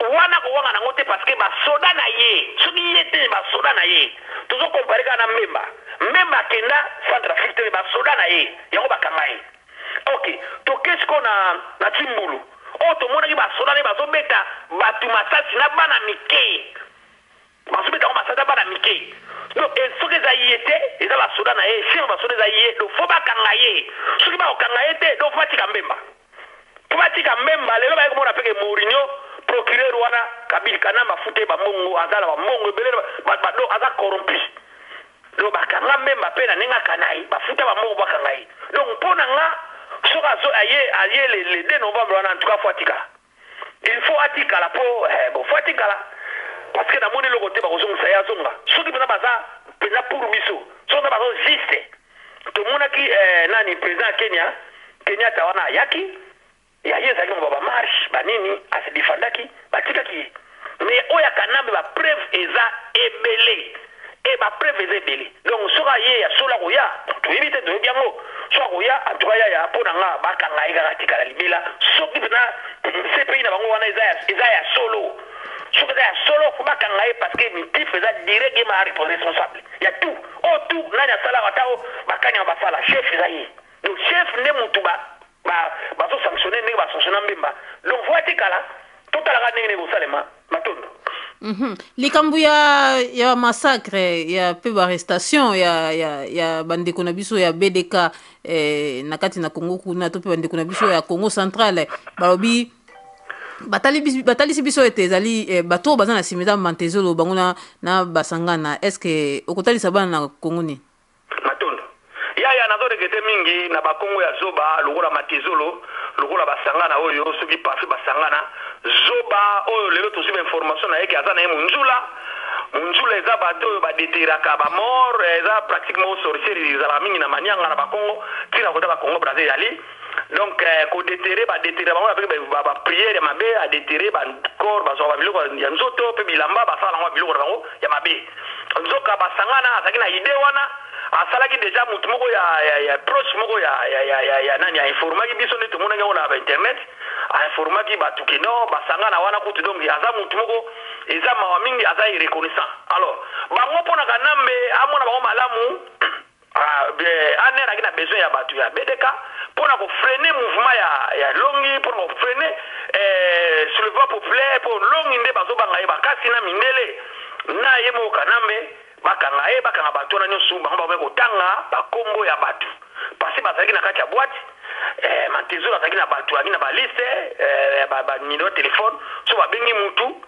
wana kowanga nango te, parce que basoda na ye, soki ye te, basoda na ye, tozocomparer kaka na Mbemba. Mbemba akenda Centrafrique te, basoda na ye yango bakanga ye. Ok, toke sikoyo na Tshimbulu oyo tomonaki basoda nde bazobeta bato masasi na bana mike, bazobeta yango masasi na bana mike. Donc soki eza ye te, eza basoda na ye, chef basoda eza ye, donc fo bakanga ye. Soki bakokanga ye te, donc fo batika Mbemba, mpo batika Mbemba. Lelo baye komona peke Mourinho, procureur wana, Kabili, Kanambe afute ye bambongo, aza na bambongo ebele, donc aza corrompu. Donc bakanga Mbemba mpe na ndenge akana ye, bafuta bambongo, bakanga ye. Donc mpo na nga, soki azo aye le 2 novembre wana, en tout cas fo atikala, il faut atikala mpo bon, fo atikala, parce que namoni eloko te bakozongisa ye, azonga. Soki mpenza baza mpenza pour biso, soki mpenza bazo juste, tomonaki nani, président ya Kenya, Kenyatta wana ayaki, ya ye ezalaki mo bamarche banini, ase défendaki, batikaki ye. Mais oyo ya Kanambe, bapreuve eza ebele e bapreuve eza ebele. Donc soki aye ya solo, akoya, toyebi te, toyebi yango so akoya. En tout cas yaya, mpo na nga bakanga ye kaka, tikala libela. Soki mpenza CPI na bango wana eza ya solo, soki eza ya solo, fo bakanga ye, parce que motif eza direct, ye maa responsable ya tout oyo, tout nani asalaka, ata o bakanyama basala, chef eza ye. Donc chef nde mutu bazosanctionne ndenge basanctionne Mbemba. Donc fo atikala, totalaka ndenge ndenge kosalema. Matondo. Likambo ya massacre ya mpe baarrestation ya bandeko na biso ya BDK na kati na Congo kuna, to mpe bandeko na biso ya Congo Central, balobi Batalisi biso ete ezali bato oyo baza na nsima eza Mantezolo bango na Basangana. Est ce que okotalisa bana na Kongo nini? Matondo yaya. Nazoregretter mingi na Bakongo ya zoba lokola Matezolo, lokola Basangana oyo. Soki parfait Basangana zoba oyo, lelo tozwi bainformation na ye ke aza na ye monzula. Monzula eza bato oyo badéterraka bamort. Eza pratique moko sorcière, ezalaka mingi na Manianga, na Bakongo, ntina kota Bakongo Braza ezali. Donc kodéterrer, badéterrer bango avec baprière ya mabe, adéterrer bacorps, bazwaka babiloko ya nzoto mpe bilamba, basala yango biloko na bango ya mabe. Nzoka Basangana azalaki na idée wana, asalaki déjà motu moko ya proche moko ya nani ainformaki biso nde tomonaki yango na bainternet. Ainformaki bato ke non, Basangana wana kutu. Donc aza motu moko eza mawa mingi, aza irreconnaissant. Alors bango, mpo na Kanambe amona bango malamu, ANR aki na besoin ya bato ya BDK mpo na kofreiner mouvement ya Longi, mpo na kofreiner soulèvement populaire, mpo Longi nde bazobanga ye bakasi na mindele na ye moko Kanambe. Bakanga ye, bakanga bato wana nyonso. Bango bakoki kotanga bakombo ya bato parce bazalaki na kati ya boîte. Mantezolo azalaki na bato, azalaki na baliste banimero ya telefone. So babengi mutu,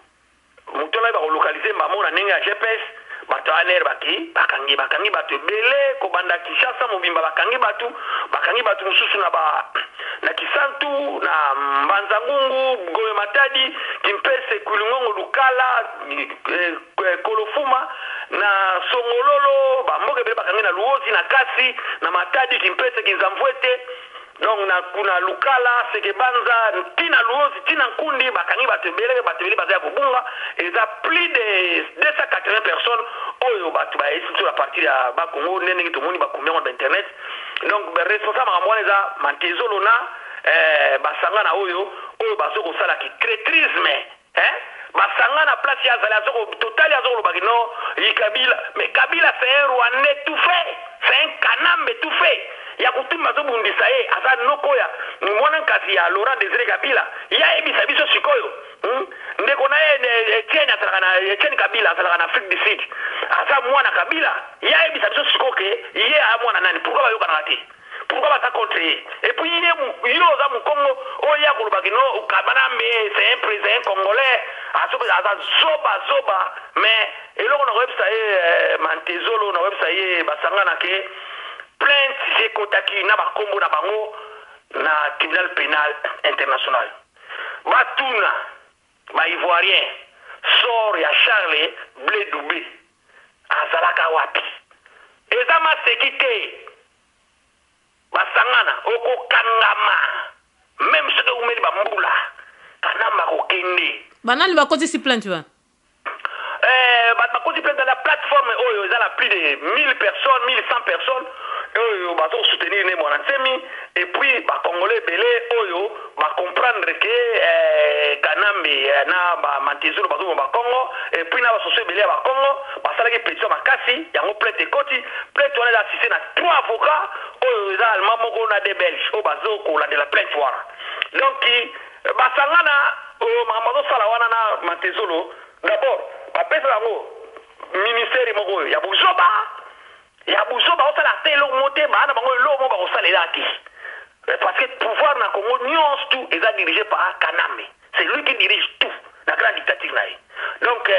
mutu wana bakolocaliser bango na ndenge ya GPS. Bato ya ANR baki bakangi bato ebele kobanda Kinshasa mobimba. Bakangi bato, bakangi bato mosusu na Kisantu, na Mbanza-Ngungu, Gombe, Matadi, Kimpese, Kwilu-Ngongo, Lukala, Kolofuma, na Songololo, bamboka ebele bakangi, na Luozi, na Kasi, na Matadi, Kimpese, Kinzamvuete, donc na kuna Lukala, Sekebanza, ntina Luozi, ntina Nkundi. Bakangi bato ebele, bato ebele baza ya kobunga. Eza plus de 280 personnes oyo bato bayesi biso na partir ya Bakongo nde ndenge tomoni bakomi yango na bainternet. Donc responsable makambo wana eza Mantezolo na Basangana oyo bazo kosalaki traîtrisme, hein? Basanga na place ya azali azoko totali, azokolobaki non, yi Kabila. Mais Kabila, c'est un Rwandais tout fait, c'est un Kanambe tout fait ya kotumba. Azobundisa ye, aza noko ya mwana nkasi ya Laurent Désiré Kabila. Ye ayebisa biso sikoyo, Ndeko na ye Etienne azalaka na, Etienne Kabila azalaka na Afrique du Sud, aza mwana Kabila. Ye ayebisa biso sikoyo ke ye aya mwana nani? Pourquoi bayokanaka te? Pourquoi baza contre ye? Et puis ye, yo oza Mokongo oyo ye akolobaki no, Kabanambe c'est un président congolais, aza zoba zoba. Mais eloko na koyebisa ye Mantezolo, na koyebisa ye Basangana ke plainte ekotaki na bakombo na bango na Tribunal pénal international. Batuna Baivoirien sort ya Charles Blé Dubé, azalaka wapi? Eza maseki te. Basangana, okokangama même soki eumeli bambula. Kanamba kokende. Banani bakotisi plainte wana? Bato bakoti plainte na plateforme oyo eza na plus de 1000 personnes, 1100 personnes oyo bazosoutenir Ne Mwana Nsemi. Et puis Bacongolais ebele oyo bacomprendre ke Kanambe na Bamantezolo bazoboma Bakongo, et puis na basoso ebele ya Bakongo basalaki pétition makasi yango, plainte ekoti. Plainte wana eza assisté na trois avocats oyo eza allemand moko na deux Belge oyo bazokolandela plainte wana. Donc Basangana oyo makambo azosala wana na Mantezolo, d'abord bapesa yango ministère moko oyo ya buzoba, ya buzoba. Osala ata eloko moko te, baa na bango eloko moko bakosalela te, parce que pouvoir na Congo nyonso tout eza dirigé par Kanambe. C'est lui qui dirige tout na grande dictature na ye. Donc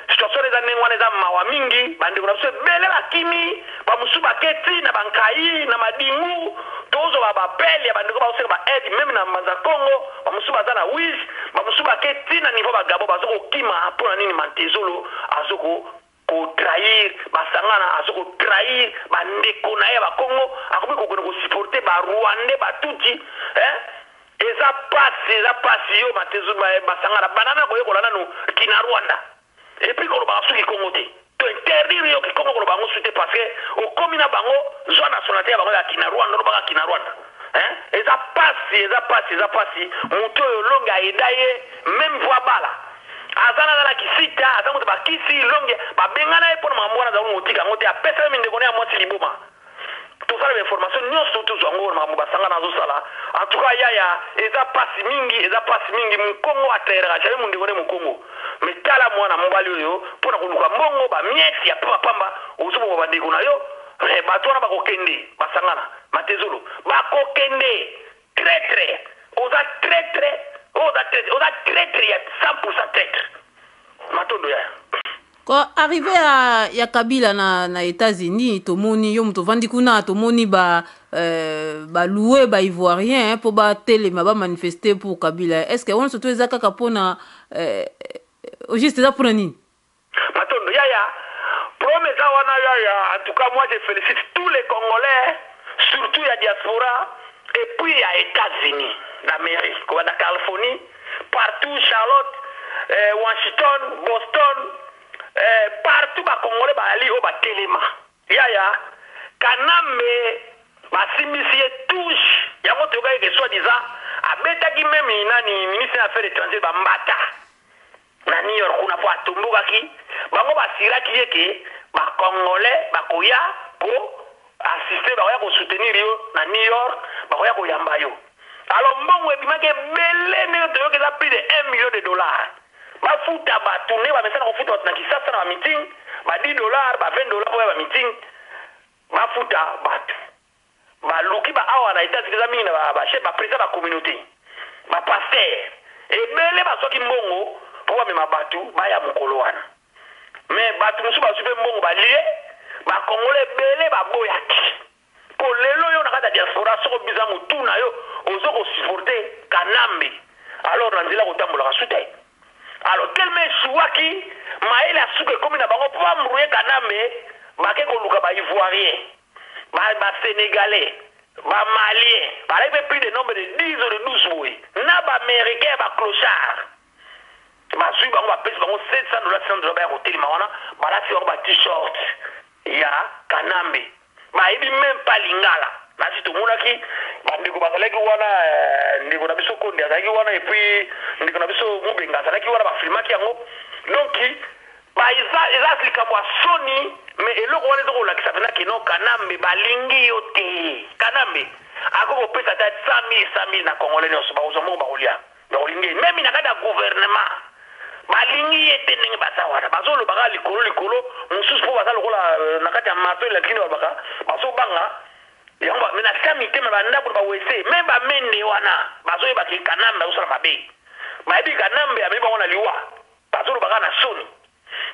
situation eza ndenge wana, eza mawa mingi. Bandeko na biso ebele bakimi, bamosusu baketi na bankai, na Madingu. Tozwa bapele ya bandeko bazosenga baaide même na Mbanza Congo. Bamosusu baza na Wise, bamosusu baketi na niveau Bagabo. Baza kokima mpo na nini? Mantezolo azoko kotrahir, Basangana azo kotrahir bandeko na ye ya Bakongo. Akomi kokende kosupporter Barwandais, Batuti, eh? Eza pasi, eza pasi. Yo Matezo, Basangana, banana koyekola nanu kina Rwanda, et puis kolobaka soki Kongo te. To interdire yo kikongo, koloba yango su te, parce que okomi na bango, zwa nationalité ya bango ya kina Rwanda, olobaka kina Rwanda, hein? Eza pasi, eza pasi, eza pasi. Moto oyo Longi aida ye même voix bala aza na kisita, aza moto bakisi Longi, babengana ye mpona makambo wana. Azalaki kotika yango te, apesa ye mindeko na ya mwasi liboma. Tosala bainformation nyonso, tozwa yango na makambo Basangana azosala. En tout cas yaya, eza pasi mingi, eza pasi mingi. Mokongo atrahiraka jamais mondeko nde mokongo. Mais tala mwana mobali oyo, mpona koluka mbongo bamieti ya pamba pamba, ozoboma bandeko na yo. Bato wana bakokende. Basangana, Matezolo, bakokende. Traître, oza traître. Oza traître, oza traître ya 100% traître. Matondo ya. Ko arrivé ya Kabila na États-Unis, tomoni yo moto ovandi kuna, tomoni ba balouer ba Ivoirien mpo batelema, bamanifester pour Kabila. Est ce que wana surtout eza kaka mpona au juste eza mpona nini? Matondo yaya, problème eza wana yaya. En tout cas, moi je félicite tous les Congolais, surtout ya diaspora et puis ya États-Unis d'Amérique, kobanda Californie, partout, Charlotte, Washington, Boston, partout Bacongolais bazali oyo batelema. Yaya, Kanambe basimbisi ye touche yango. Toyokaki ke soi-disant abetaki même nani, ministre ya Affaires étrangères, bambata na New York kuna, mpo atombokaki bango. Basiraki ye ke Bacongolais bakoya ko assister, bakoya kosoutenir yo na New York, bakoya koyamba yo. Alors mbongo ebimaki ebele ndenge toyoki, eza plus de 1 million de dollars. Bafuta bato ndenge bamesana kofuta bato na Kisasa na bameeting, ba 10 $, ba 20 $ mpo ya bameeting. Bafuta bato, baluki ba awa na États-Unis, eza mingi na bachef, baprésident, bacommunauté, bapasteur ebele bazwaki mbongo mpo bamema bato baya mokolo wana. Mais bato mosusu bazwi mpe mbongo, balie. Bakongole ebele baboyaki, mpo lelo oyo na kati ya diaspora, soki obiza motu na yo, ozo kosupporter Kanambe, alors na nzela kotambolaka su te. Alors tellement esuwaki, mayele ya suka ekomi na bango mpo baembrouiller Kanambe, bake koluka Baivoirien, Basénégalais, Bamalien, balaki mpe plus de nombre de 10 ou de 12 boye, na Baaméricain, baclochard. Bazwi bango, bapesi bango 700 $, 600 $, baya kotelema wana, balati bango ba T-shirt ya Kanambe, bayebi même pas lingala. Nasi tomonaki bandeko bazalaki wana, ndeko na biso Konde azalaki wana, et puis ndeko na biso Mobenga azalaki wana, bafilmaki yango. Donc eza likambo ya soni, mais eloko wana eza kolakisa mpenza ke non, Kanambe balingi yo te. Kanambe akoki kopesa ata 100 000, 100 000 na Congolais nyonso, bakozwa mbongo, bakolia, bakolingi ye. Même na kati ya gouvernement balingi ye te. Ndenge baza wana, bazolobaka likolo likolo mosusu mpo baza lokola na kati ya marteau elakini, balobaka, bazobanga yango. Mais na sa mitema, bandako na bawese, même bamende wana bazoyebaka Kanambe azosala mabe, bayebi Kanambe amemi bango na liwa, bazolobaka na soni.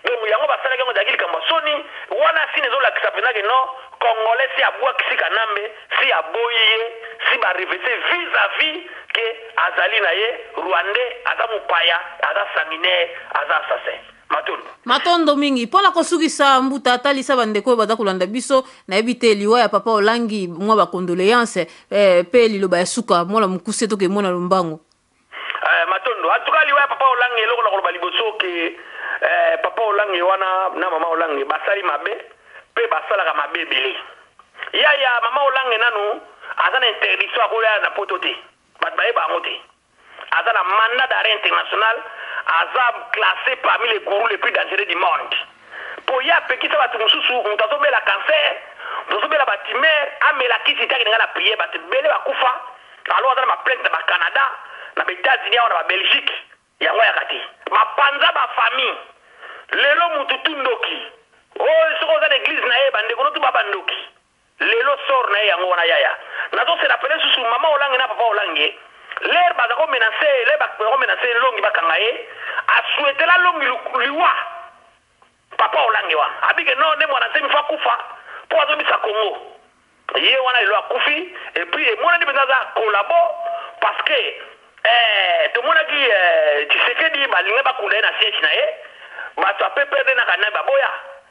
Donc yango basalaki yango, ezalaki likambo ya soni wana. Sini ezolakisa mpenza ke non, Congolais si abwakisi Kanambe, si aboyi ye, si barevese vis-à-vis ke azali na ye Rwandais, aza mopaya, aza sanguinaire, aza assassin. Matondo. Matondo mingi. Mpona kosukisa, mbuta, atalisa bandeko oyo baza kolanda biso, nayebi te, liwa ya papa Olangi, mwa bacondoléance mpe liloba ya suka, mwana mokuse, tokemona lombango. Matondo. En tout cas, liwa ya papa Olangi, eloko na koloba liboso ke papa Olangi wana na mama Olangi basali mabe mpe basalaka mabe ebele. Yaya, mama Olangi nanu aza na interdiction akoya na Poto te, bato bayeba yango te. Aza na mandat d'arrêt international, aza classé parmi les gourous les plus dangereux du monde, mpo ye apekisa bato mosusu. Moto azobela cancer, moto azobela batumeur, amela kisi te, akende ngai na prière, bato ebele bakufa. Alors aza na baplainte na Bacanada, na Baétats-Unis awa, na Babelgique. Yango ayaka te, bapanza bafamille. Lelo mutu tu ndoki oyo, soki oza na église na ye, bandeko no tu ba bandoki. Lelo sort na ye yango wana. Yaya, nazose rappeler susu mama Olange na papa Olange, l'heure baza komenacer, l'heure baza komenacer Longi, bakanga ye, asouhaitela Longi liwa. Papa Olange wana abike non, nde mwana nsemi fo akufa mpo azobisa Congo. Ye wana lelo akufi. Et puis emonani mpenza aza collabo, parce que tomonaki Tshisekedi balingi bakunda ye na siège na ye, bato ya PPRD na Kanai baboya.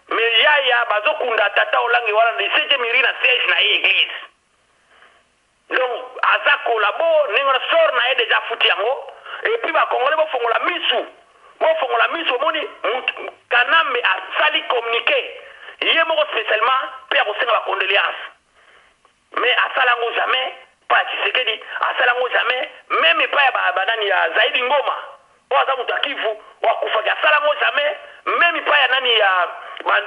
Mais yaya, bazokunda tata Olangi wana na septième rue, na siège na ye, église. Donc aza collabo. Ndenge wana, sort na ye déjà afuti yango. Et puis Bakongole, bofongola misu, bofongola misu. Omoni Kanambe asali communiqué ye moko spécialement mpe akosenga bacondoléance, mais asala yango jamais epai ya Tshisekedi, asala yango jamais même epai ya banani, ya Zaidi Ngoma oyo aza moto ya Kivu oyo akufaki, asala yango jamais même epai ya nani, ya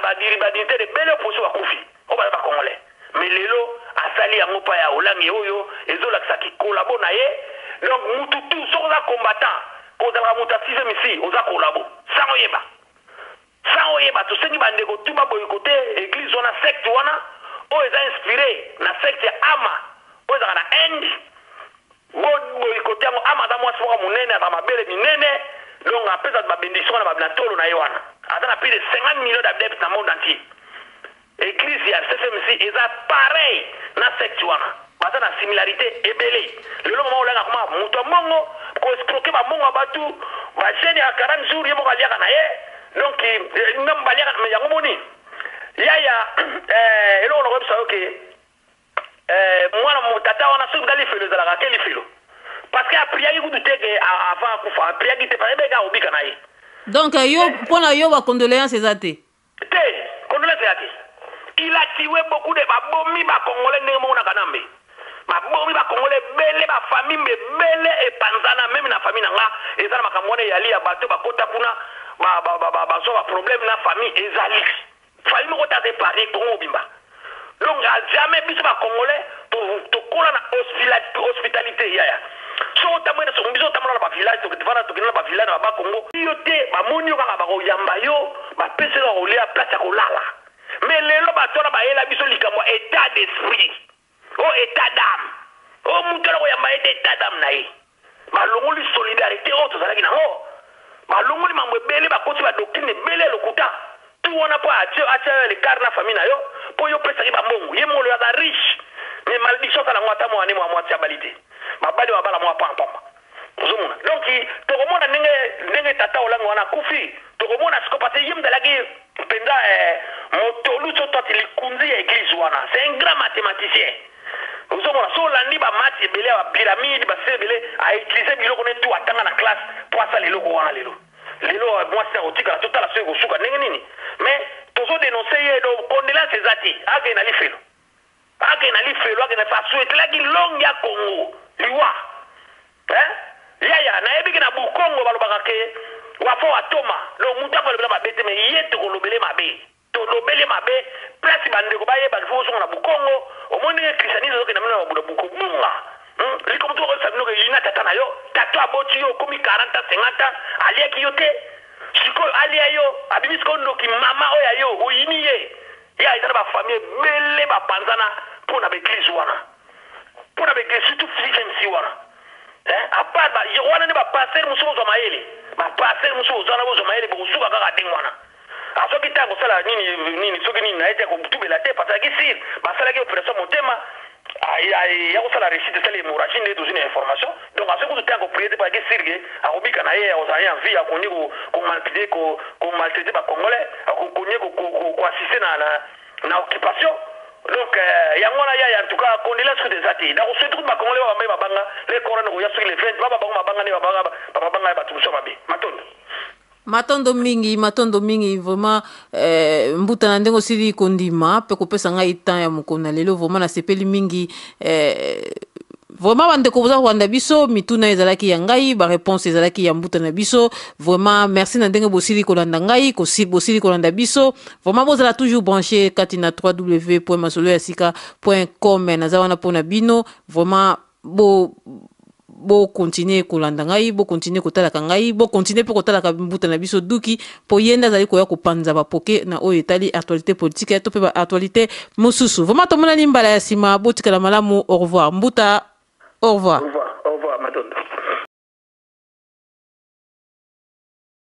badignitaire ebele opposition bakufi oyo baza Bacongolais. Mais lelo asali yango epai ya Olangi oyo ezolakisaki collabo na ye. Donc mutu tu, soki oza combattant, kozalaka moto ya sixième si oza collabo sans oyeba, sans oyeba. Tosengi bandeko tu baboyikote église wana, secte wana oyo eza inspiré na secte ya Ama oyo ezalaka na Inde. Boyikote yango. Ama aza mwasi. Mwasi moko ya monene, azalaka mabele minene, donc apesa bato ba benediction wana na tolo na ye wana. Aza na plus de 50 millions d'adeptes na monde entier. Eglise ya CFMC eza pareil na secte wana. Baza na similarite ebele. Lelo mama Olangi akoma mutu ya mbongo, ko escroquer ba mbongo ya batu, ba jeune ya 40 jours ye moko aliaka na ye. Donc meme baliaka mais yango omoni yaya eh, eloko nakoyebisa yo ke eh, mwana tata wana soki mta lifelo ezalaka ke lifelo parce que apriaki kutu te ke avant akufa apriaki te parce que ebeka akobika na ye. Donc yo pona yo ba condoléances eza te. Te, condoleance eza te. Il a tue beaucoup de babomi ba congolais ndenge moko na Kanambe. Babomi ba congolais ebele, ba famille ebele epanzana meme na famille na nga eza na makambo wana eyali ya bato bakota kuna ba ba ba bazwa ba problème na famille ezali. Famille moko te aza epargne Congo mobimba. Donc à jamais biso ba congolais tokola na hospitalité yaya. Soki otamboli na soki biso otambola na ba village tokende tokende na ba village na ba Congo yo te bamoni yo kaka bakoyamba yo bapesi yo kolia place ya kolala. Mais lelo bato wana bayela biso likambo ya état d'esprit o état d'âme o moto wana koyamba ye te état d'âme na ye balongoli solidarité oyo tozalaki nango balongoli mambo ebele bakoti ba doctrine ebele ya lokuta tu wana mpo atia yo l'écart na famille na yo mpo yo opesaki bambongo ye moko aza riche mais malédiction asala yango ata mwana mwa mwasi abali te babali babala mwa pampamba ozomona. Donc tokomona ndenge ndenge tata Olangi wana akufi, tokomona siko parce que ye moto alaki mpenza motolu so toti likunzi ya église wana, c'est un grand mathématicien. Ozomona so olandi bamati ebele ya bapyramide basise ebele autilize biloko ne tu atanga na classe mpo asala eloko wana. Lelo lelo mwasi na kotikala totala soki ekosuka ndenge nini, mais tozodénonce ye. Donc condoléance eza te, akende na lifelo, akende na lifelo, akende na asouhaitelaki longue ya Congo liwa. Yaya nayebiki na Bukongo balobaka ke wafo watoma, donc motu akolobela mabe te, mais ye tokolobele mabe, tolobeli mabe place bandeko bayebaki fo bozonga na Bukongo. Omoni ndenge christianisme ezokenda bino na babuda bukobunga likambo to bakoyebisa bino ke yina tata na yo, tata aboti yo okomi 40 ans 50 ans aliaki yo te, sikoyo alia yo abimi sikoyo ndoki mama oyo ya yo oyini ye. Ya eza na bafamille ebele bapanzana mpo na baeglise wana, mpo na baeglise surtout CFMC wana. À part wana nde bapasteur mosusu bozwa mayele, bapasteur mosusu bozwa wana bozwa mayele, bokosuka kaka ndenge wana. Asoki ntango kosala nini nini soki nini na ye te kotubela te parce que sir basalaki opération motema ya kosala réussite esali hémorragie nde tozwi na information. Donc asoki kutu te akoprier te parce que sûr ke akobika na ye, akozala ye en vie, akondi komaltraiter bacongolais, akokonie koassister na occupation. Donc yango wana yaya, en tout cas condoléance kutu eza te. Nakosouhaiter kutu bacongolais babambai mabanga le corona koya soki le 20 baba bango mabanga nde babanga ya bato mosusu mabe. Matondo. Matondo mingi, matondo mingi vraiment mbuta na ndenge osili kondima mpe kopesa ngai temps ya mokolo na lelo. Vraiment nasepeli mingi vraiment. Bandeko boza kolanda biso, mituna ezalaki ya ngai, baréponse ezalaki ya mbuta na biso. Vraiment merci na ndenge bosili kolanda ngai, bosili kolanda biso. Vraiment bozala toujours branché kati na www masolo ya sika com. Naza wana mpona bino. Vraiment bo bokontinue kolanda ngai, bokontinue kotalaka ngai, bokontinue mpe kotalaka mbuta na biso Duki, mpo ye nde azali koya kopanza bapoke na oyo etali actualité politique to mpe baactualité mosusu. Vraiment tomonani mbala ya nsima, botikala malamu. Au revoir mbuta, au revoir.